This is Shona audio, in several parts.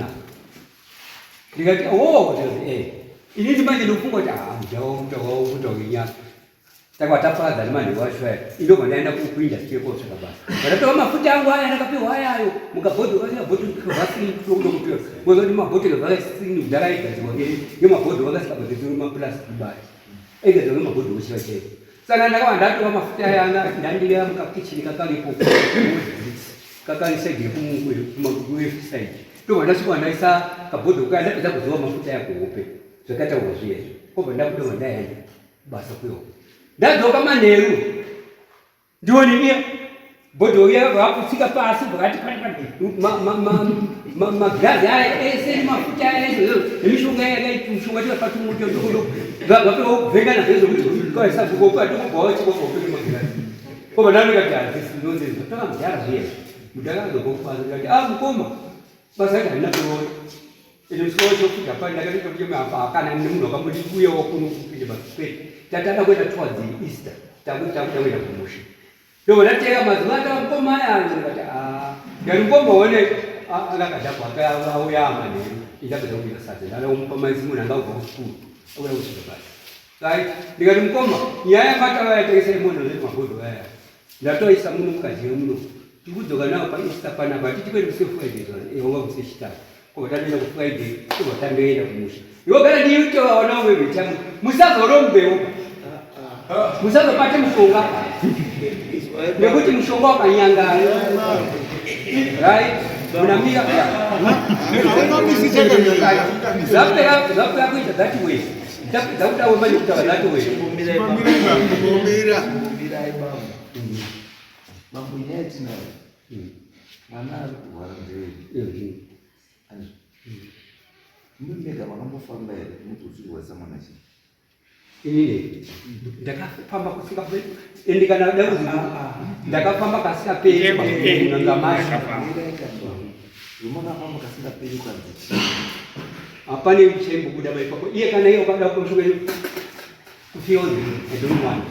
Tinazvo. Ndikati, oh, ndikati, eh. Inini manje ndikufunga kuti ah, mujawa mutawa kutaura nyaya. Saka wataparadza nemanheru acho aya. Indobva ndaenda kuindustry kotsvaka basa. Ndakatora mafuta angu aya ndakapiwa aya ayo mukabhodhoro kasingabhodhoro kavasini kutokutokutoa. Moza kuti mabhodhoro vakasini kudhara aigadzirwa ngemabhodhoro vakasingabhodhoro maplastic baya. Aigadzirwa ngemabhodhoro chaiwo chaiwo. Saka ndakava ndatora mafuta aya anga ndandira mukakichini kakaripo kakari side yekumakuefu side. Ndobva ndasvika ndaisa kabhodhoro kaya ndapedza kuziva mafuta aya kuhope zvakataurwa zviye izvo. Kobva ndabuda ndaenda. Basa kuyo. Ndadzoka manheru. Ndione iya bhodhoro iya vaputsika pasi vakati magirazi aya ese nemafuta aya ese nemishonga aya yakaita mishonga tikapatumuto ndokudo vapera kuvhengana zvezvo kuti kwaisabvukopa ndokubva vachikopa kupeka magirazi. Kobva ndandikati hadzisi nonsense. Tanga mudhara zviya. Mudhara akazobva kufaza ndikati ah mukoma basa racho harina kuroora. Ende musi wacho futi hapana ndakatoita kuti apa kana nemunhu wakamboti uyewo kuno kupinde basa kwete. Tatada kuenda towards Easter. Takuti takuda kuenda kumusha. Ndobva ndateera mazuva atava mukoma aya ndikati ah ndikati mukoma one akakadhakwa akauya manheru indapedza kubika sadza ndakamupa maisi munhu anga kubva kuchikuru akuda kusvika basa. Right ndikati mukoma nyaya yamatava yatengesa imono zveti mabhodho aya ndatoisa muno mukadzi muno tikudzoka nawo paEaster panapa titi kwedu kuseFriday wanga kusechitatu Kubva tandoenda kuFriday, kubva tandoenda kumusha. Iwe gara ndiitovaona umwe vitamu. Musazorombewo. Musazobate mushonga. Nekuti mushonga wakanyangana. Right? Munamira. Zvapera zvapera kuita that way. Tapedza kutaura manje kutaura that way. Mambo nyaya tinayo. Mwana ari kurwara ndewenyu. Muri mega makambofamba here muti uchirwarisa mwana chii? Inini ndakafamba kusingaperi ende kana da kuzi ndakafamba kasingaperi ngangamasha Makafamba kasingaperi kwanzi chii? Hapana chaimbobuda ipapo iye kana iye ukada kusvika kufield I don't want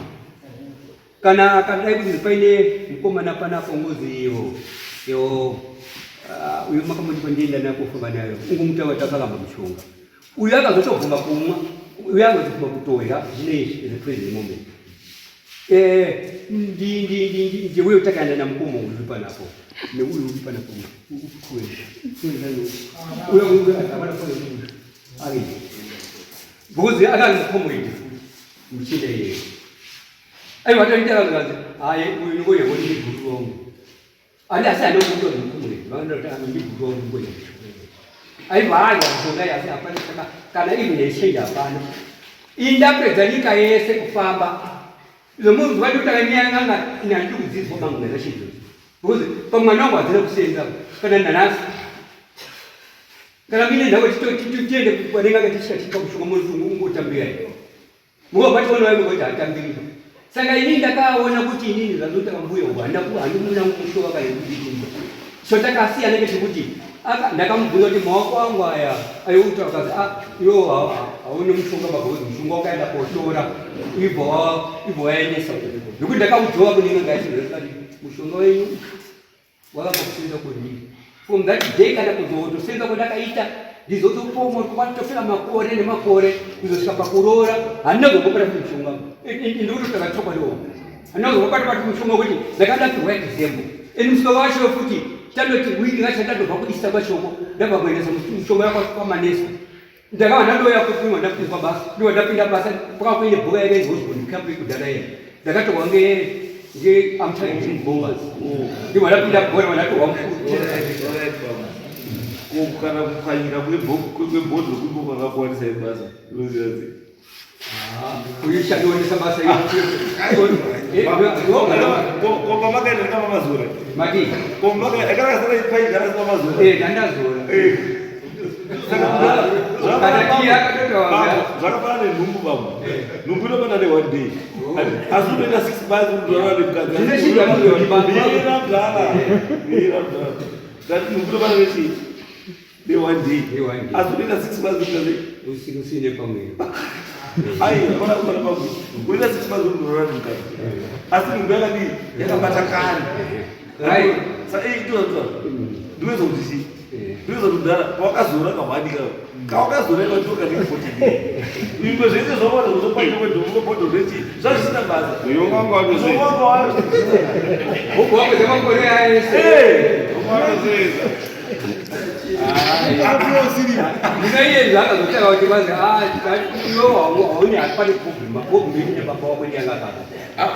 Kana akadai kuti paine mukomana panapo ngozi iyo yo uyo makamuti pandienda naye kofamba nayo ungomutaura takaramba mushonga uyo akazotobvuma kumwa uyo akazotobvuma kutoya zvino izvi at the present moment eh, ndiuyo takaenda namukoma uyu panapo neuyu uri panapo uyo uyo ari because akari mukomuredi muchinda iyeye Aiwa toita vanhu vanzi hayi uyu ngoye woni ndibhuru wangu. Andi asi ane kuto ndikumwe vanoda kuti ndibhuru wangu ngoye. Aiwa hayi mishonga yasi hapana saka kana iri nechange hapana. Indapedza nyika yese kufamba. Izvo munhu wati kutanga nyaya nganga ini handidi kudzidzwa mangu nezvachizvo. Because pamwana wangu hadzina kusenza kana nanhasi. Kana mine ndako tiende kwanenge tisvika tichipa mushonga munhu ungotambira. Mukabata vana vangu kuti hatambiri. Saka ini ndakaona kuti inini zvandotaka mbuya uku handina handimuna mushova kana kudii. So takasiyana ngechekuti aka ndakamubvunza kuti maoko angu aya ayo kuti akazi ah iwo hauna mushonga baba kuti mushonga wakaenda kotora ibva ibva waendesa nekuti ndakaudzova kune n'anga yacho ndakati mushonga wenyu Wakakusenza kudii? From that day kana kuzotosenza kwandakaita ndizotopomwa kwatopera makore nemakore kuzosvika pakuroora handina kuzobata kuti mushonga ndikutotaura chokwadi wo handina kuzobata kuti mushonga kuti ndakadapirwa example and mushonga wacho futi tandoti wiki racho ndatobva kuista kwachoko ndabva kuendesa mushonga yakwamanesa Ndakava ndandouya kupimwa ndapinzwa basa ndiwa ndapinda basa kwaka kuine bhuka yakainzi Osborne Camp yekudhara iya ndakatorwa nge nge Amtrak Dream Bombers ndiwa ndapinda bhora ndatorwa kana kupwanyika kwebhodhoro kuiko kwakakuwanisa ibasa unoziva sei Uyichandionesa basa Komba makaenda kama mazura. Mati. Komba makaenda kana sara ipai kana sara mazura. Eh, ndandazora. Eh. Zvakafanana nenhumbu bambo. Nhumbu inobata ne one day. Asi unoita 6 months unotorana nemukadzi. Mira mdala. Mira mdala. That nhumbu inobata nechii? Ne one day. Ne one day. Asi unoita 6 months unoita sei? Usiku usine pamweya. Ai, hapana kubata pamweya. Unoita 6 months unorara nemukadzi. Asi nhumbu yakadii? Yakabata kare. Right. Sa eh ito ito. Ndinozo kuti chii? Ndozokudhara wakazora kahwani ka. Kawakazora ka ndoka ndi 40. Imwe zvese zvawada kuzopaita kwedhombo bodo rechi zvazvisina basa. Uyonga watoziva. Uyonga watoziva. Huku wako semakore aese. Eh. Watoziva. Ndinaiye zvakazotanga kuti vanzi ah iwe hauni hapane problem problem ine baba wako ndiye akakaka.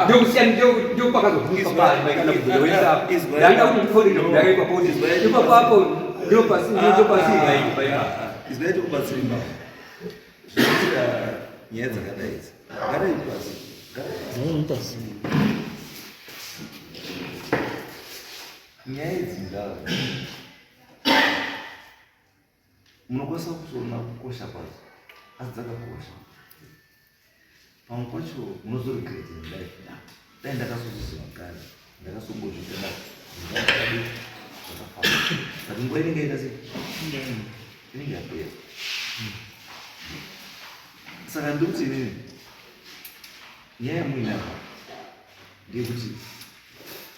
Ndokusiyana ndopakazobvunzwa pari kana kuzoisa. Ndanga kuti ndifonere kudai ipapo kuti ipapo apo ndopasi ndopasi ipapo. Izvaita kubatsira ipapo. Zvinoitika nyaya dzakadai idzi. Garai pasi. Garai pasi. Nyaya idzi ndava. Munokwanisa kuzoona kukosha kwadzo asi dzakakosha. Pamwe pacho munozoregret in life. Dai ndakazoziva kare, ndakasongozviita ndakadi zvakafamba. But nguva inenge yaita sei? Inenge yapera. Saka ndikuti inini nyaya yamuinayo ndeyekuti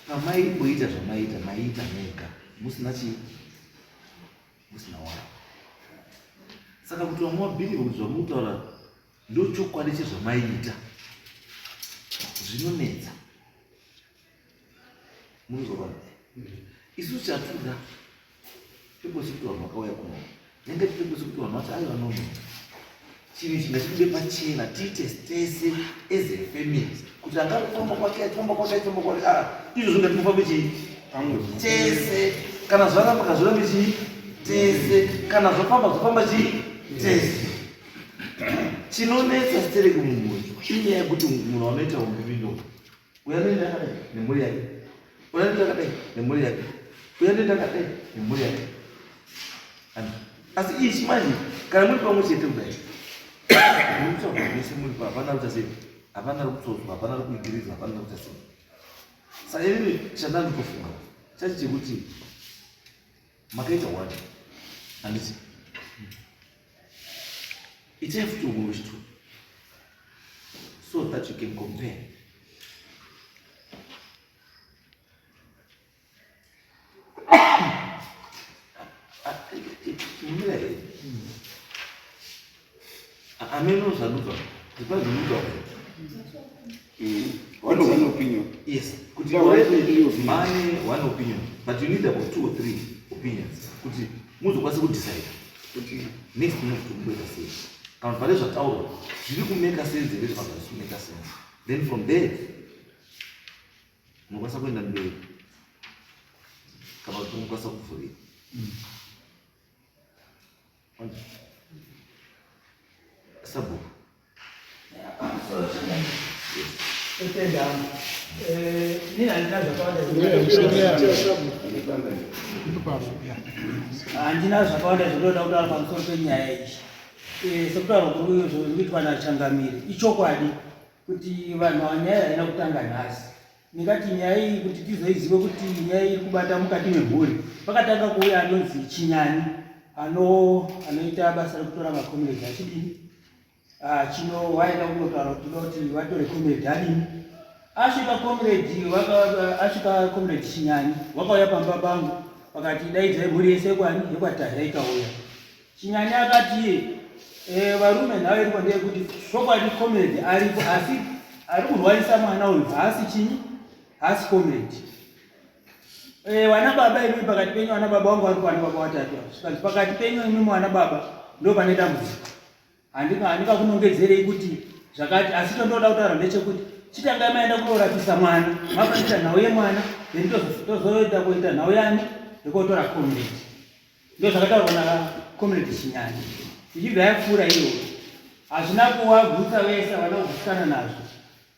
pamaimboita zvamaiita maiita mega musina chii musina waro saka kuti vamwe vabhilivhe kuti zvamutaura ndochokwadi chezvamaiita zvinonetsa munozovana isu chatuda pepose kuti vanhu vakauya kuno nenge pepose kuti vanhu vati aiwa nono chinhu ichi ngachibude pachena tiite tese as a family kuti angafamba kwake achifamba kwake achifamba kwake ah izvozvo ngatifambe chii tese kana zvaramba kazvirambe chii tese kana zvafamba zvofamba chii tese chinonetsa sitereki mumhuri inyaya yekuti munhu anoita umbimbindoka uyo anoenda akadai nemhuri yake uyo anoenda akadai nemhuri yake uyo anoenda akadai nemhuri yake asi ichi manje kana muri pamwe chete kudai muri kutaura mese muri pa hapana kuita sei hapana ri kutsotswa hapana ri kuigiridzwa hapana ri kuita sei saka inini chandandikufunga chachi chekuti makaita one handiti itai futi umwe wechitu so that you can compare ameno zvanubva zvipa zvinubva One one opinion. Yes. Kuti Yeah, one opinion. mane one opinion but you need about two or three opinions kuti muzokwanisa kudecide kuti next move tikukuita sei kana kuti pane zvataurwa zviri kumeka sense here zvaka zvisi kumeka sense then from there munokwanisa kuenda mberi kana kuti munokwanisa kuvhurika sabhuku. Handina zvakawanda zvinoda kutaura pamusoro penyaya iyi. Sekutaura kuri kuitwa nachangamire, ichokwadi kuti vanhu ava nyaya haina kutanga nhasi. Ndingati nyaya iyi kuti tizoizive kuti nyaya iri kubata mukati memhuri, pakatanga kuuya anonzi Chinyani ano anoita basa rekutora makomeredzi achidini ah, chino waenda kunotaura kuti toda kuti vatore comrade adini asvika comrade asvika comrade Chinyani wakauya pamba pangu vakati daidzai mhuri yese yekwani yekwaTahya ikauya. Chinyani akati e, varume nhau iripo ndeyekuti chokwadi comrade aripo asi ari kurwarisa mwana uyu haasi chinyi haasi comrade. E, vana baba imimi pakati penyu vana baba wangu varipo vana baba vatatu zvikanzi pakati penyu imimi vana baba ndo pane dambudziko handingakunongedzerei kuti zvakati asi chondoda kutaura ndechekuti chitangai maenda kunorapisa mwana mapanita nhau yemwana then tozoita kuita nhau yani yekotora comrade Ndizvo zvakataurwa na Comrade Chinyani. Ichibva yapfuura iyoyo. Hazvina kuwagutsa vese havana kugutsikana nazvo.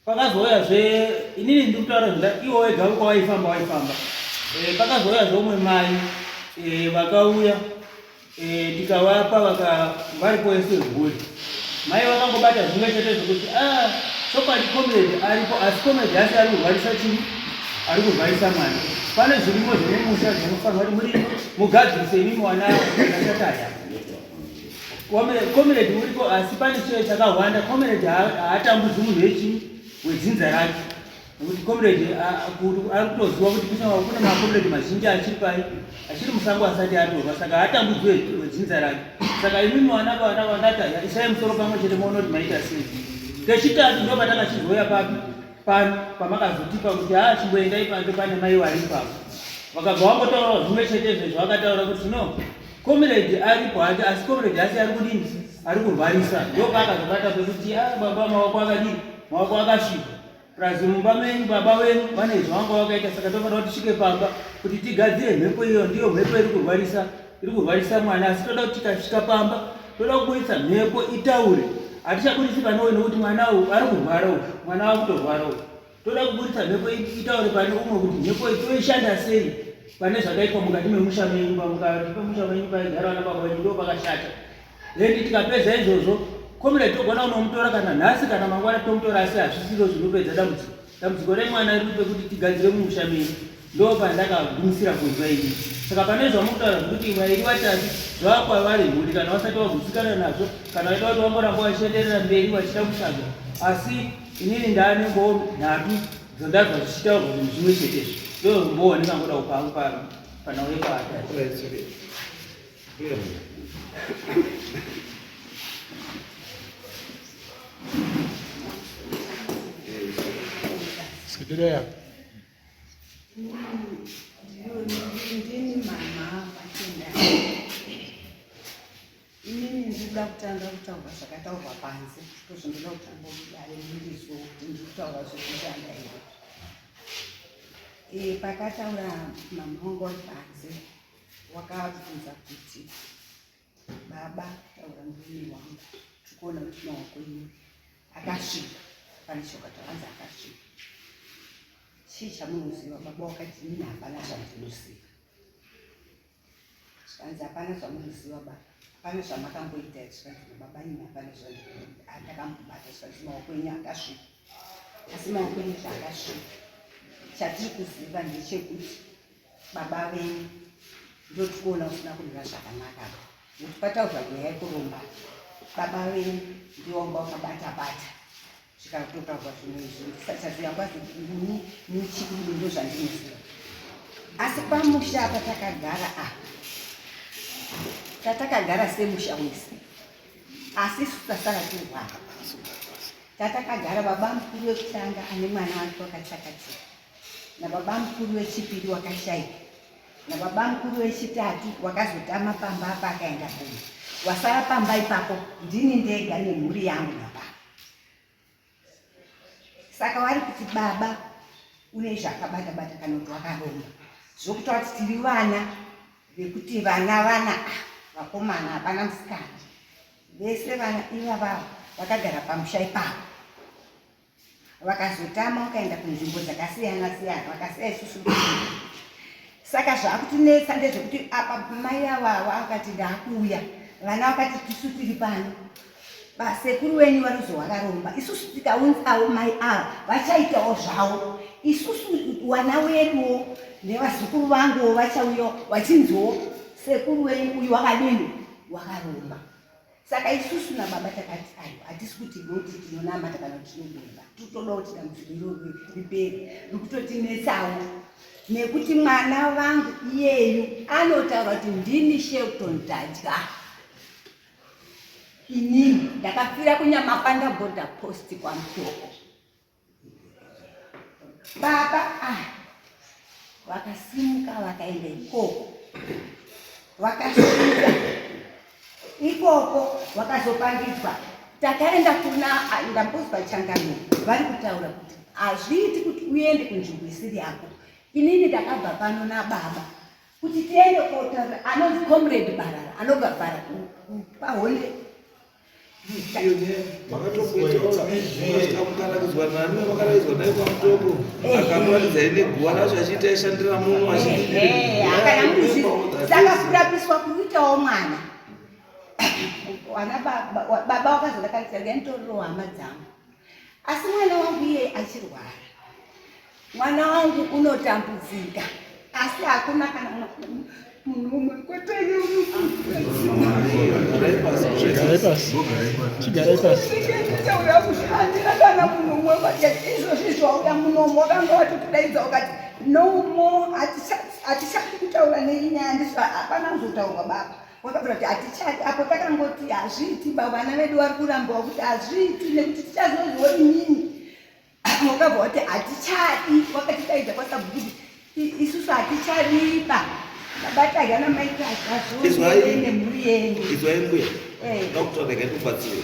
Pakazouya zve inini ndiri kutaura zvinda iwo wega kwawaifamba waifamba. E, pakazouya zve umwe mai e, vakauya e, tikavapa vaka varipo vese mhuri. Mai vakangobata zvimwe chete zvekuti ah, chokwadi comrade aripo asi comrade asi ari kurwarisa chii ari kurwarisa mwana. Pane zvirimo zvemumusha zvinofanirwa kuti muri mugadzirise imimi wana nasataya. Comrade uripo asi pane chiro chakahwanda. Comrade haatambudzi munhu wechii wedzinza rake. Nekuti comrade ari kutoziva kuti kune macomrade mazhinji achiri pai achiri musango asati atorwa, saka haatambudzwe wedzinza rake. Saka imimi vana vana vandati isai musoro pamwe chete muone kuti maita sei. Kechitatu ndo patakachizouya papi pano pamakazotipa kuti haa chimboendai panze pane mai vari ipapo, vakabva vangotaurawo zvimwe chete izvo zvavakataura kuti no comrade aripo hake, asi comrade asi ari kudini, ari kurwarisa. Ndo paakazobata pekuti a baba maoko akadini, maoko akasviba plus mumba menyu baba venyu vane zvavanga vakaita, saka tofanira kuti tisvike pamba kuti tigadzire mhepo iyo. Ndiyo mhepo iri kurwarisa, iri kurwarisa mwana, asi toda kuti tikasvika pamba toda kuburitsa mhepo itaure. Hatichabudisi pane uyu nekuti mwana uyu ari kurwara, uyu mwana akutorwara uyu. Toda kuburitsa mhepo itaure pane umwe kuti mhepo iyi toishanda sei pane zvakaitwa mukati memusha menyu. Pamukati pemusha menyu paigara vana baba venyu ndo pakashata. Then tikapedza izvozvo, comrade togona kunomutora kana nhasi kana mangwana tomutora, asi hazvisiro zvinopedza dambudziko. Dambudziko remwana riri pekuti tigadzire mumusha menyu. Ndo pandakagumisira kunzwa ini. Saka pane zvamukutaura zvekuti vairi vatatu zvava kwavari mhuri, kana vasati vagutsikana nazvo, kana vaida kuti vangoramba vachienderera mberi vachida kutsvaga. Asi inini ndaane ngoo nhatu dzondazwa zvichitaurwa zvinhu zvimwe chetezvo. Ndo mboo ndingangoda kupa panhau yekwaatatu. Swedera. Ndini mama vatenda. Inini ndinoda kutanga kutaurwa zvakataurwa panze, ndozvandinoda kutanga kudare ndizvo kuti ndiri kutaura zvekushanda here. Pakataura mama wangu vari panze, wakabvunza kuti baba taura murume wangu tikuona kuti maoko enyu akasviba. Pane chokataura anzi akasviba, chii chamunoziva baba? Wakati inini hapana zvandinoziva. Zvikanzi hapana zvamunoziva baba, hapana zvamakamboita. Zvikanzi baba ini hapana zvandakambobata. Zvikanzi maoko enyu akasviba, asi maoko enyu zvaakasviba, chatiri kuziva ndechekuti baba venyu ndotikuona usina kumira zvakanaka apa, nekuti pataurwa nyaya yekuromba, baba venyu ndiwo wanga wakabata bata, zvikatotaurwa zvimwe izvi ndisachaziva kwazi ini nichikuru ndo zvandinoziva. Asi pamusha apa takagara apa, tatakagara semusha wese, asi isu tasara tirwara. Tatakagara, baba mukuru wekutanga ane mwana wake wakachakatika, nababa mukuru wechipiri wakashaika, nababa mukuru wechitatu wakazotama pamba apa akaenda kumwe. Wasara pamba ipapo ndini ndega nemhuri yangu nababa. Saka vari kuti baba une zvakabata bata kana kuti wakaromba, zvokuta kuti tiri vana vekuti vana vana vakomana, hapana musikana, vese vana ivavavo vakagara pamusha ipapo vakazotama, vakaenda kunzvimbo dzakasiyana siyana, vakasiya isusu. Saka zvakutinetsa ndezvekuti apa mai avavo akati ndaakuuya, vana vakati tisu tiri pano, basekuru wenyu vanozovakaromba, isusu tikaunzawo mai ava vachaitawo zvavo, isusu wana weduwo nevazukuru vanguwo vachauyawo vachinziwo sekuru wenyu uyu wakadini, wakaromba. Saka isusu nababa takati aiwa, hatisi kuti noti tinonamata kana kuti tinogomba, titoda kuti dambudziko iroro ripere, rikutotinetsawo nekuti mwana vangu iyeyu anotaura kuti ndini Shelton Tadya, inini ndakafira kuNyamapanda border post kwaMutoko. Baba ah vakasimuka vakaenda ikoko, vakasvika ikoko vakazopangidzwa. Takaenda kuna ndambozwa changamire vari kutaura kuti hazviiti kuti uende kunzvimbo isiri yako. Inini ndakabva pano nababa kuti tiende kotaura anonzi Comrade Barara anobva bara pahonde. Makatomboitaura nani makaraidzwa naye kwaMutoko, akakuratidzai neguva racho achiita aishandira muno. Kana saka kurapiswa kuitawo mwana wana baba wakazondakaridza nditorero hama dzangu, asi mwana wangu iye achirwara, mwana wangu unotambudzika, asi hakuna kana munhu umwe kwete. Chigarai pasi. Chigarai pasi. Handina kana Hapana munhu umwe wakati izvozvi izvo wauya munomu wakanga watokudaidza ukati no more, hatichadi kutaura neinyaya, ndizvo hapana kuzotaurwa baba. Wakabvira kuti hatichadi, apo takangoti hazviiti ba, vana vedu vari kurambiwa kuti hazviiti nekuti tichazozwa inini. Wakabva wati hatichadi, wakatidaidza kwasabhuku kuti isusu hatichadi ba, baba Tadya namai Tadya Izwai. nemhuri yenyu. Izwai mbuya. Ndakutaura regai ndikubatsire.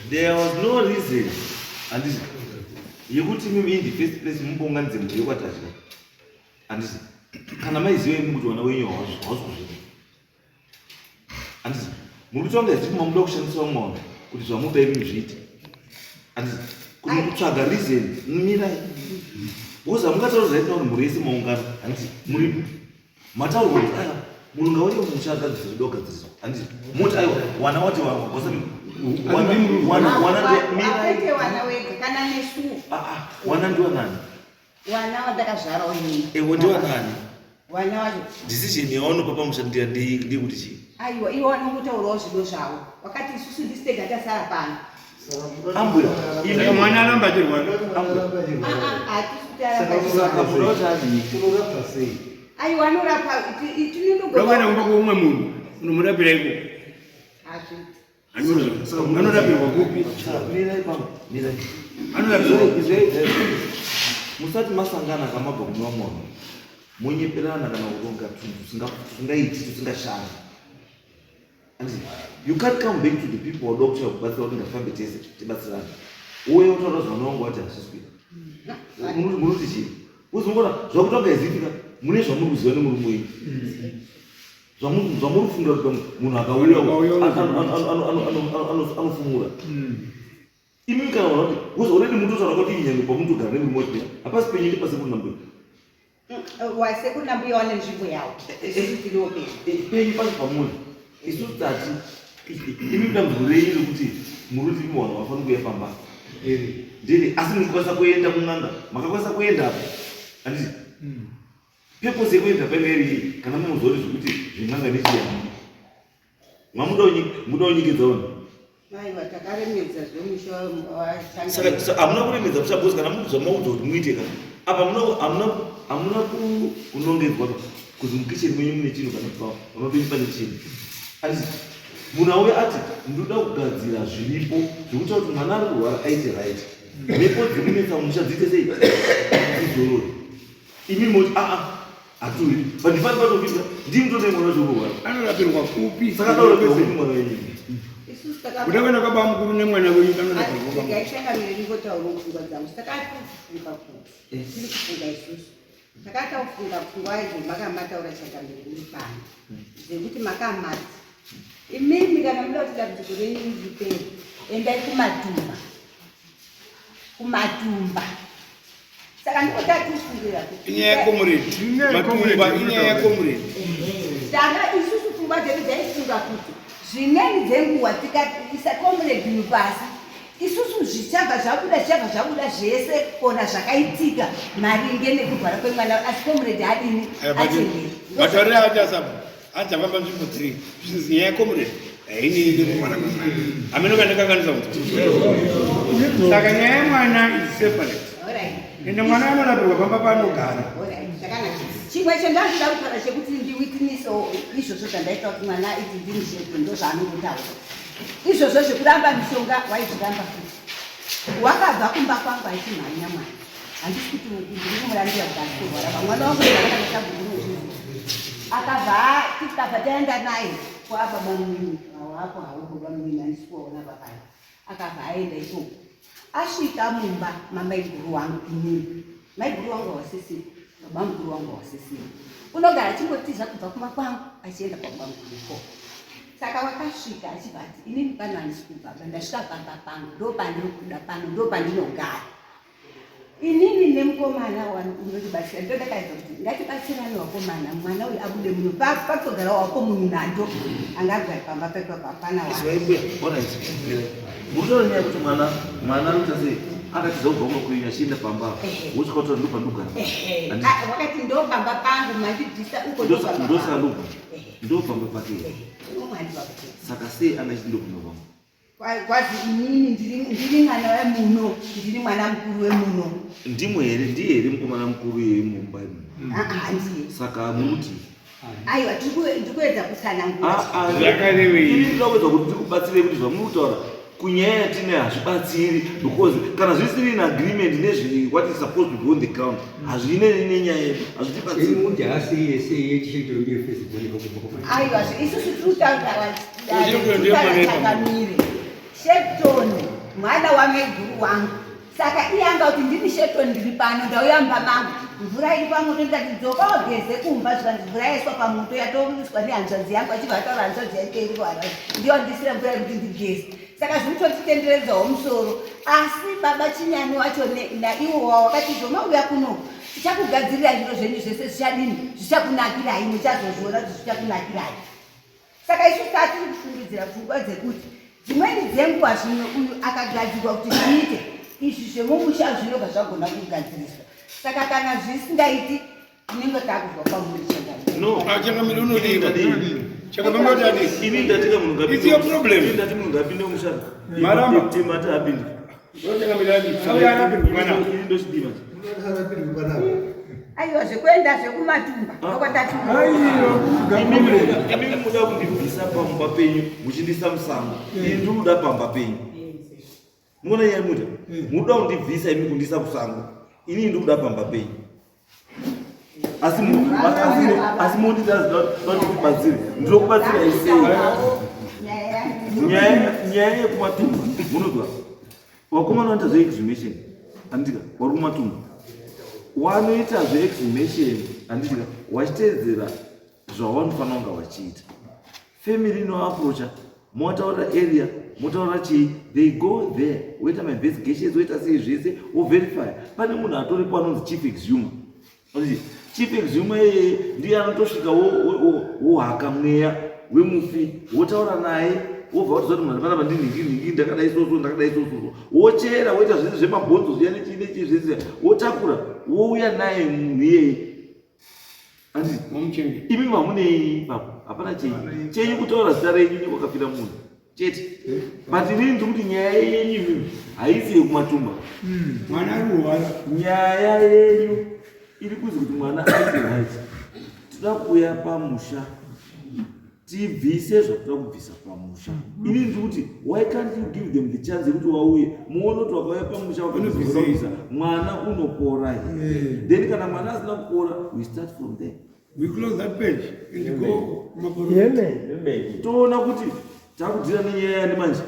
There was no reason, handiti, yekuti mimi in the first place mumbounganidze mhuri yekwaTadya, handiti, kana maiziva imi kuti vana wenyu hausi kuzvida, handiti. Muri kutonga ziti mamuda kushandisa vamwe vanhu kuti zvamuda imi zviite, handiti, kuti kutsvaga reason. Mirai, because hamungataura zvaita kuti mhuri yese maungana, handiti, muri mataurwa kuti aiwa, munhu ngauye musha agadzirisa zvida kugadziriswa, handiti, moti aiwa, wana wati wana. Akwete wana wega, kana nesu. Wana ndiwa nani? Wana wandakazvarawo inini. Ewo, ndiwa nani? Wana wacho. Decision yawanopa pamusha ndeyekuti chii? Aiwa, iwo wanongotaurawo zvido zvavo, wakati isusu ndisi tega tasara pano. Ambuya. Saka mwana aramba achirwara. Hatisi Saka kutaramba. muda kuti adii? Unorapa sei? Aiwa, anorapa. Ndokuenda kumba kweumwe munhu unomurapira iko? Hazviiti. Anorapirwa kupi? Mirai pamwe, mirai. Anorapirwa. Izvei, musati masangana kamabva kune vamwe vanhu monyeperana kana kuronga tunhu tusingaiti, tusingashandi. Handiti you can't come back to the people wada kutsvaka kubatsira kuti ngafambe tese tibatsirane, uye utaura zvavana vangu vati hazviswi. Munoti chii? Uzongona zvakutonga izitika mune zvamuri kuziva nemurume wenyu, zvamuri kufungira kuti pamwe munhu akauya Akauya. anofumura imi. Kana vanhu kuti because already mutotaura kuti inyange pamunotogara nemurume wacho hapasi penyu, ndepasi kunambuya. Wasekuru nambuya wane nzvimbo yavo, isusu tiriwo pedu. Penyu pacho pamuri, isusu tati imi dambudziko renyu rekuti muri kuti imi vanhu vafanira kuuya pamba ndere, asi muchikwanisa kuenda kun'anga, makakwanisa kuendapo, handiti? Purpose yekuenda painga iri iyi, kana mumuzori zvekuti zven'anga nechiyani mamuda kunyikidza vanhu. Aiwa, takaremedza zvemusha. Saka hamuna kuremedza musha, because kana muri zvamaudzwa kuti muite ka apa hamuna kunongedzwa kuti mukicheni menyu mune chinhu kana pamba penyu pane chinhu. Handiti munhu auya ati ndoda kugadzira zviripo zvekuita kuti mwana ari kurwara aite right, mhepo dzekunetsa musha dziite sei, dzizorore, imi moti aa, haturi pandifani patopinda, ndimi tone mwana wacho kurwara. Anorapirwa kupi? Saka daurapirwa kupi mwana wenyu? Isusu Kuda kuenda kwababa mukuru nemwana wenyu, anorapirwa kwababa. Gaichangamire, ndingotaurawo pfungwa dzangu. Takatofunga kuti tiri kufunga isusu, takatofunga pfungwa idzo makamataura changamire muri pano, dzekuti makamati imimi kana muda kuti dambudziko renyu ripere, endai kumatumba, kumatumba. Saka ndikotatifungira kuti Inyaya yecomrade. Inyaya yecomrade. Matumba inyaya yecomrade. Tanga isusu pfungwa dzedu dzaifunga kuti zvimweni dzenguva tikaisa comrade pasi isusu, zvichabva zvabuda, zvichabva zvabuda zvese kona zvakaitika maringe nekurwara kwemwana, asi comrade adini? Achenere. Matauriro acho achafamba nzvimbo 3, zvinzi nyaya yecomrade hainini nekurwara kwemwana. Hameno kandakanganisa kunzi, saka nyaya yemwana is separate. Ende mwana anorapirwa pamba paanogara. Alright, zvakanaka. Chimwe chandandida kutaura chekuti ndiwitnessiwo izvozvo zvandaita kuti mwana iti ndini chete, ndo zvaanongotaura izvozvo zvekuramba mishonga, waizviramba futi. Wakabva kumba kwangu achimhanya mwana, handisi kuti ndiri kumurambira kuti asi kurwara pamwana wangu zvakanaka. Akabva tikabva taenda naye kwababa munini awapo hawo, baba munini handisi kuwaona papaya. Akabva aenda ikoko, asvika mumba mamaiguru wangu inini, maiguru wangu hawasisiri, baba mukuru wangu hawasisiri, unogara achingotiza kubva kumba kwangu achienda kwababa mukuru ikoko. Saka wakasvika achibva ati, inini pano handisi kubva pa, ndasvika pamba pangu, ndo pandinokuda pano, ndo pandinogara inini nemukomana unondibatsira. Ndo ndakaedza kuti ngatibatsirane wakomana, mwana uyu abude muno. Patogara wako munhu nando angagari pamba pepapo, hapana wa Izwai mbuya, alright, muritaura nyaya yekuti mwana anoita sei, akatiza kubva kumba kwenyu achienda pamba, wosvika kutaura ndo pandogara. Ah, wakati ndo pamba pangu, mandibvisa uko, ndo pamba Ndosaka pangu. ndobva ndo pamba pake. Umwe handibva kuchena. Saka sei angachiti ndo pamba pangu? Kwazi inini ndiri mwana wemuno, ndiri mwana mukuru wemuno. Ndimwe here, ndiye here mukomana mukuru here mumba imomo? Ah, handiye. Saka muruti Aiwa, tiri kuedza kutsanangura. Zvakarevei? Ini ndinoda kuedza kuti ndikubatsirei kuti zvamuri kutaura kunyaya yatinayo hazvibatsiri because kana zvisiri in agreement nezvi what is supposed to be on the ground hazvinei nenyaya yedu hazvitibatsiri. Aiwa, isusu tiri kutaura changamire. Shepton mwana wamaiguru wangu. Saka iye anga kuti ndini Shepton ndiri pano ndauya mumba mangu. Mvura iri pamoto ndikati dzoka wageze kumba zvikanzi mvura yaiswa pamoto yatoiswa nehanzvadzi yangu achibva ataura hanzvadzi yake iri kuHarare. Ndiyo andisira mvura yekuti ndigeze. Saka zviri kutotitenderedzawo musoro. Asi baba Chinyani wacho naiwo wakati izvo mauya kuno tichakugadzirirai zviro zvenyu zvese zvichadini zvichakunakirai muchazozviona kuti zvichakunakirai. Saka isu tatiri kufungidzira pfungwa dzekuti dzimweni dzenguva zvimwe uyu akagadzirwa kuti zviite izvi zvemumusha zvinobva zvagona kugadziriswa. Saka kana zvisingaiti tinenge takuzwa kwamuri changamire. No. Ah, changamire unodiwa. Changamire unodiwa. Ini ndatika munhu ngapinde. It's your problem. Ini ndati munhu ngapinde mumusha. Maramba. Timati apinde. Changamire adi. Auya anapindwa mwana. Ini ndochidima. Aiwa zvekuenda zvekumatumba ndokwatati. Imimi muda kundibvisa pamba penyu muchindisa musango. Ini ndinoda pamba penyu. Muona nyaya muda? Muda kundibvisa imi kundisa kusango. Ini ndinoda pamba penyu. Asi asi mondida kubatsira. Ndinokubatsirai sei? Nyaya yekumatumba munonzwa. Vakomana vanoita zveexhumation handitika vari kumatumba wanoita zveexhumation handitika wachiteedzera zvawanofanira kunga wachiita. Family inoaprocha motaura area motaura chii they go there woita mainvestigations woita sei zvese woverify. Pane munhu atoripo anonzi chief exhumer. Chief exhumer iyeye ndiye anotosvika wohaka mweya wemufi wotaura naye wobva watoziva kuti mwana panapa ndinhingi nhingi ndakadai soso ndakadai soso wochera woita zvese zvemabhonzo zviya nechii nechii zvese wotakura wouya naye munhu iyeye. Anditi imi mamunei ipapo hapana chenyu chenyu kutaura zita renyu nekwakafira munhu chete. But inini ndiri kuti nyaya yenyu imimi haisi yekumatumba. Mwana ari kurwara. Nyaya yenyu iri kuzi kuti mwana aite right. Tinoda kuuya pamusha tibvise zvatoda kubvisa pamusha. Inini ndiri kuti why can't you give them the chance yekuti wauye muone kuti wakauya pamusha wakabvisa mwana unopora here. Then kana mwana asina kupora we start from there. We close that page and go kumaporo. Toona kuti takudhira nenyaya yani manje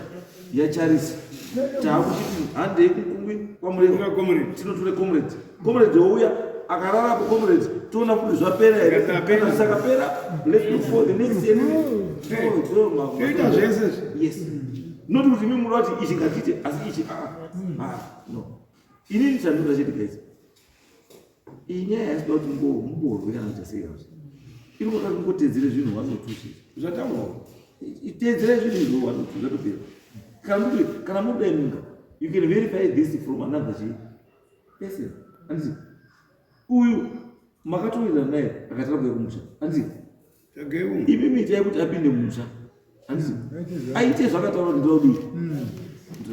yaCharisi. Takuchiti handei kukumbi kwaMurehwa. Tinotore comrade. Comrade wouya akararapo comrade toona kuti zvapera here. Kana zvisakapera let's look for the next enemy. Toita zvese. Yes. Not kuti mimi munoda kuti ichi ngatiite asi ichi ah no. Inini chandinoda chete guys. Iyi nyaya haisi kuda kuti muborwe kana kuita sei hazvo. Iri kuda kuti mungotedzere zvinhu 1 or 2 chete. Zvataurwa. Itedzere zvinhu izvo 1 or 2 zvatopera. Kana muti kana muda imunga you can verify this from another chi person. Anditi uyu makatowirirana naye akatara kuuya kumusha. Anditi imi mitai kuti apinde mumusha. Anditi aite zvakataura kuti ndodii.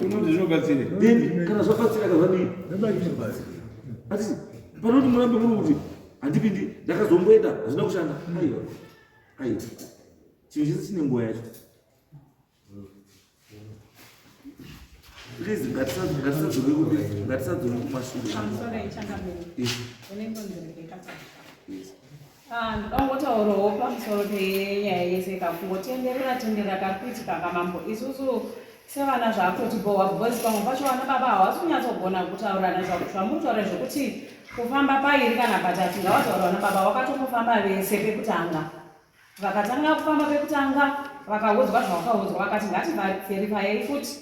Unoti zvinobatsira. Then kana zvabatsira kazvadii? Anditi panoti murambe muri kuti handipindi ndakazomboenda hazvina kushanda. Aiwa. Aiwa. Chinhu chese chine nguva yacho. Please ngatisadzoke ngatisadzoke kumashure. Yes. Ndoda pamusoro penyaya yese kakungotenderera tenderera kari kuitika kamambo. Isusu sevana zvaakutibhowa because pamwe pacho vana baba havasi kunyatsogona kutaurirana zvamutaura zvekuti kufamba pairi kana patatu ngavataura vana baba vakatombofamba vese pekutanga. Vakatanga kufamba pekutanga vakaudzwa zvavakaudzwa vakati ngativerifayei futi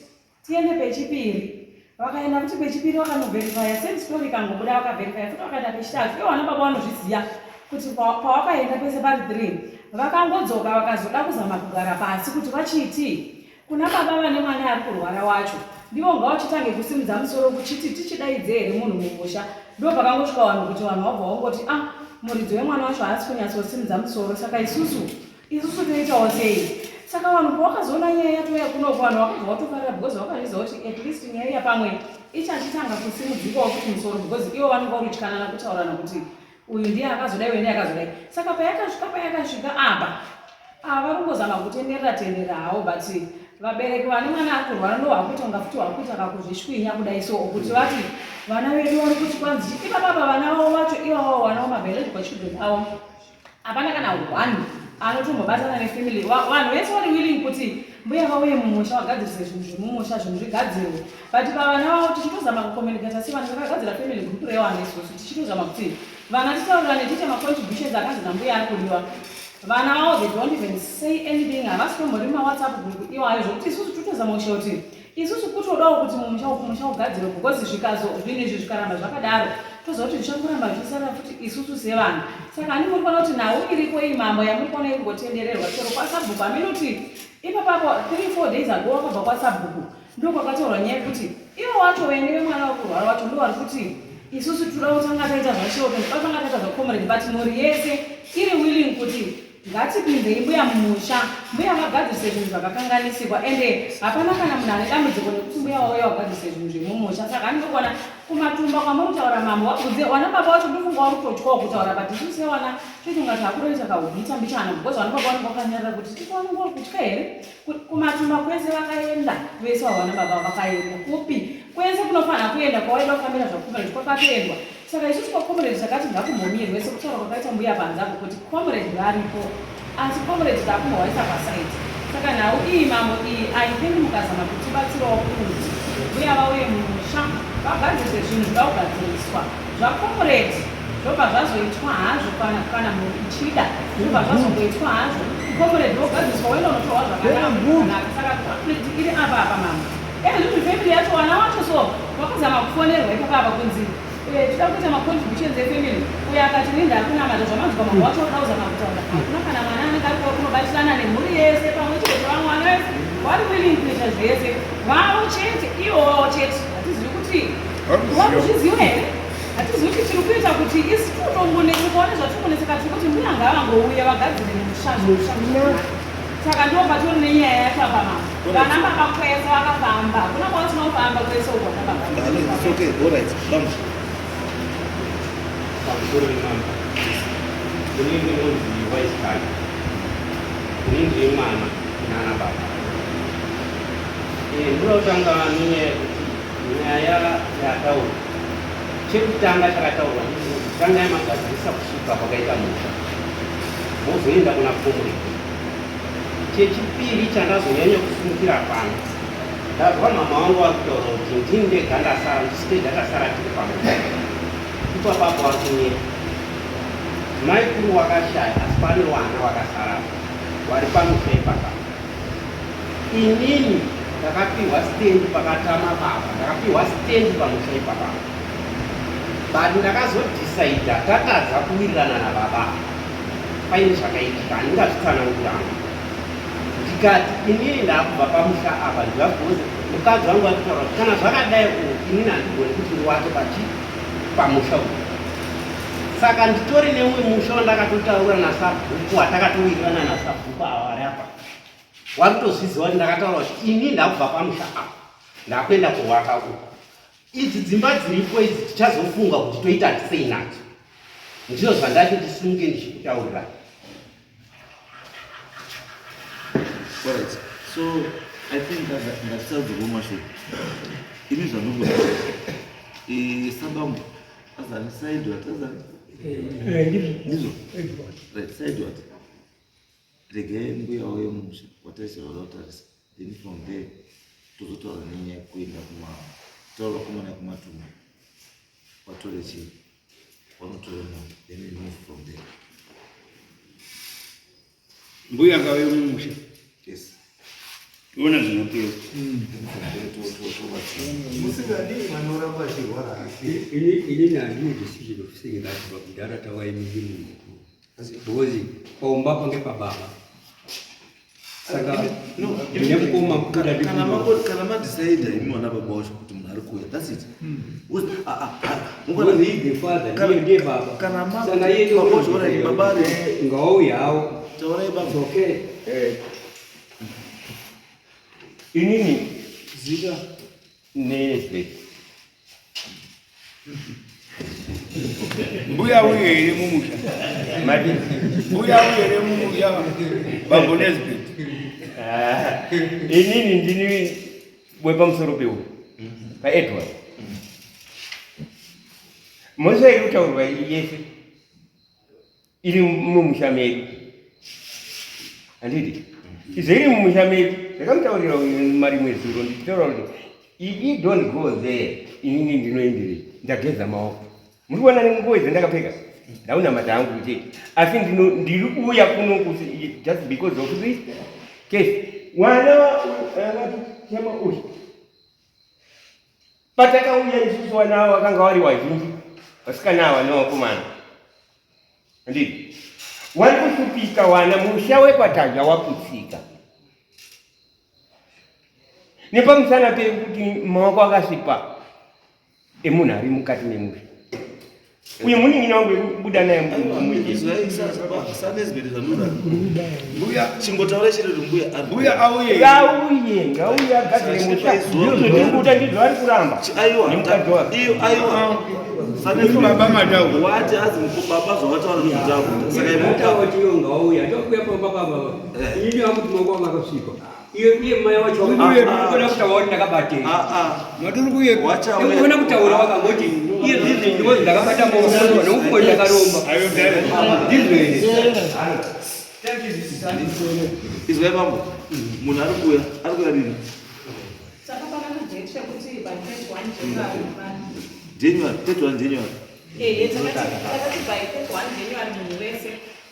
tiende pechipiri. Vakaenda futi pechipiri vakanoverifaya same story ikangobuda vakaverifaya futi vakaenda pechitatu. Ivo vana baba vanozviziva kuti pavakaenda pese pari 3 vakangodzoka vakazoda kuzama kugara pasi kuti vachiti kuna baba vane mwana ari kurwara wacho ndivo ngavachitange kusimudza musoro kuchiti tichidaidze here munhu mumusha. Ndo pakangosvika vanhu kuti vanhu vabva vangoti ah muridzi wemwana wacho haasi kunyatsosimudza musoro saka isusu toitawo sei. Saka vanhu pavakazoona nyaya yatouya kunoku, vanhu vakabva vatofarira because vakazviziva kuti at least nyaya iya pamwe ichachitanga kusimudzikawo futi musoro, because ivo vanenge vari kutyanana kutaurana kuti uyu ndiye akazodai, uyu ndiye akazodai. Saka payakasvika payakasvika apa, ava vari kungozama kutenderera tenderera hawo, but vabereki vane mwana ari kurwara ndo vakuita kunga futi vakuita kakuzvishwinya kudai, so kuti vati vana vedu vari kuti kwanzi ipapapa vana vavo vacho ivavo vana vamabiological children avo hapana kana one anotombobatana nefamily. Vanhu vese vari willing kuti mbuya vauye mumusha vagadzirise zvinhu zvemumusha, zvinhu zvigadzirwe, but pavana vavo tichitozama kucommunicata sevana takagadzira family group revana isusu, tichitozama kuti vana titaurirane, tiite macontributions akanzi nambuya ari kudiwa. Vana vavo, they don't even say anything, havasi tombori mumawhatsapp group iwayo, zvokuti isusu totozama kusha kuti isusu kutodawo kuti mumusha musha ugadzirwe, because zvikazo zvinhu izvi zvikaramba zvakadaro, toziva kuti zvichangoramba zvichisarira futi isusu sevana. Saka hani muri kuona kuti nhau iriko iyi, mambo, yamuri kuona iri kungotendererwa chero kwasabhuku aminoti ipapapo 3 4 days ago wakabva kwasabhuku, ndo kwakataurwa nyaya yekuti ivo wacho wene vemwana wekurwara wacho ndo vari kuti isusu toda kutanga taita zvasheoto, totanga taita zvacomrade, but mhuri yese iri willing kuti ngatipinzei mbuya mumusha, mbuya vagadzirise zvinhu zvakakanganisikwa. Ende hapana kana munhu ane dambudziko nekuti mbuya wauya wagadzirise zvinhu zvemumusha. Saka handinokuona kumatumba kwamuri kutaura, mambo, wabvunze wana baba wacho, ndofunga wari kutotyawo kutaura, but isusu sewana toiti ungati hakuroita kahubhita mbichana, because vana baba vanenge vakanyarara kuti titi vanenge vari kutya here. Kumatumba kwese vakaenda vese, vavana baba vakaenda kupi kwese kunofanira kuenda kwawaida kufambira zvacomrade kwakatoendwa. Saka isusu kwacomrade takati ngakumbomirwe, sekutaura kwakaita mbuya panze apo kuti comrade varipo, asi comrade takumbovaisa paside. Saka nhau iyi, mambo, iyi I think mukazama kutibatsirawo kuti mbuya vauye mumusha vagadzirise zvinhu zvida kugadziriswa, zvacomrade zvobva zvazoitwa hazvo kana munhu ichida, zvobva zvazongoitwa hazvo, comrade vogadziriswa, woenda unotorwa zvakanaka. Saka conflict iri apa apa, mambo, ezvinhu family yacho, vana vacho so vakazama kufonerwa ipapo apa kunzi tida kuita macontributions efamily, uyo akati ninda akunamata zvamanzwa mambo wacho oda kuzama kutaura, hakuna kana mwana anenge ari kunobatirana nemhuri yese pamwe chete. Vamwe vana vese vari willing kuita zvese, vavo chete, ivo vavo chete. Hatizivi kuti vakuzviziva here, hatizivi kuti tiri kuita kuti isi ukaona zvatiri tiri kuti mbuya ngavangouya vagadzire musha zvomusha. Saka ndo patori nenyaya yacho apa, mama. Vana baba kwese vakafamba, hakuna kwavasina kufamba kwese uko vana baba. It's okay, all right. Bambo. Pamusoro wemambo, inini ndinonzi Waiskani, ini ndiri mwana nana baba. Ndoda kutanga nenyaya yekuti nyaya yataurwa, chekutanga chakataurwa ndechekuti tanga yamagadzirisa kusvika kwakaita musha, mozoenda kuna comrade. Chechipiri chandazonyanya kusumukira pano, ndazwa mama wangu vari kutaura kuti ndini ndega ndasara, ndisitega tasara tiri pamusha ipapapo. Vari kunyeka maikuru wakashaya, asi pane wana wakasara wari pamusha ipapa. Inini ndakapiwa stand pakatama baba, ndakapiwa stand pamusha ipapa, but ndakazodhisaidha tatadza kuwirirana nababa, paine zvakaitika handingazvitsananguranga, ndikati inini ndakubva pamusha apa just because mukadzi wangu atitaura kuti kana zvakadai uku inini handigoni kuti ndiwake pachi pamusha uku. Saka nditori neumwe musha wandakatotaura nasabhuku, watakatowirirana nasabhuku ava vari apa, wakutozviziva kuti ndakataura kuti ini ndakubva pamusha apa, ndakuenda kuwaka uku. Idzi dzimba dziripo idzi tichazofunga kuti toita sei nadzo. Ndizvo zvandati ndisimuke ndichikutaurira. Alright. So I think ngatisadzirwe mashoko. Ini zvandinokuda. Sabambo azani side what azani? Ndizvo. Right, side what? Regai mbuya wauye mumusha watarisira vada kutarisa. Then from there tozotaura nenyaya yekuenda kuma taura vakomana kumatumba watore chii wanotore munhu, then we move from there. Mbuya ngave mumusha. Yes. Tiona zvinopera. Then from there tobatsira. Musingadi mwana oramba achirwara hake. Inini handine decision of saying that pakudhara tawaimini munhu mukuru, because paumba pange pababa, saka ndine mukoma kuda. Kana madecida imi vana baba wacho kuti munhu ari kuuya, that's it. Because, ah, ah, ah, Because he the father, ndiye ndiye baba. Kana Saka iye baba wacho, alright, baba ari ngawauyawo. Taurai baba. It's okay. Inini Zita. Nezve. Mbuya uye here mumusha? Madi. Mbuya uye here mumusha? Bambo Nesbeth. Ah, inini ndini wepamusoro pewo paEdward. Mhosva iri kutaurwa yese iri mumusha medu, handiti? Izvo iri mumusha medu, ndakamutaurira marimwe zuro ndichitaura kuti idi don't go there. Inini ndinoenderei? Ndageza maoko, muri kuona nenguo idzi ndakapfeka, ndaunamata hangu kuti, asi ndiri kuuya kuno kuti just because of this case. Wana vatichema uyu, patakauya isusu wana avo vakanga vari vazhinji, vasikana ava nevakomana, handiti? Wari kushupika wana, musha wekwaTazha waputsika nepamusana pekuti maoko akasvipa emunhu ari mukati memusha uye munin'ina wangu wekubuda naye. Sanesbeth zvanura. Mbuya Chingotaura chete kuti mbuya ari. Mbuya auye. Ngauye, ngauye agadzire musha. Ndizvo zviri kuda, ndizvo ari kuramba Aiwa. nemukadzi wake. Iyo aiwa. Sanesbeth. Baba Mataura. Wati azi baba zvawataura ndozvitaura. Saka imuka. Mutaura kuti iwo ngauya, ndokuya pamba baba. Inini wangu maoko angu akasvipa. Iye mai wacho kuda kutaura kuti ndakabatei. Ah ah. Maturi kuye. Wachauya. Ndikuona kutaura wakangoti iye zvizi ndiko ndakabata maoko nokuko ndakaromba. Ayo ndare. Ndizvo here? Izwai bambo. Munhu ari kuuya, ari kuuya rini? Takapanana date yekuti by 31 January. January, 31 January. Ehe, takati by 31 January munhu wese,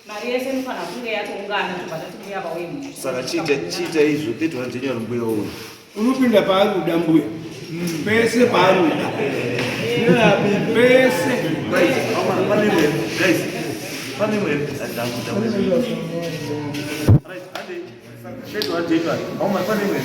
mari yese inofanira kunge yatoungana, tobva tati mbuya vauye mumusha. Saka chiita izvo 31 January mbuya uyu. Unopinda paari kuda mbuya. Pese paari kuda. Pese. Right. Pane imwe, guys. Pane imwe. Ndaku ndaku. Right, ande 31 January. Auma pane imwe.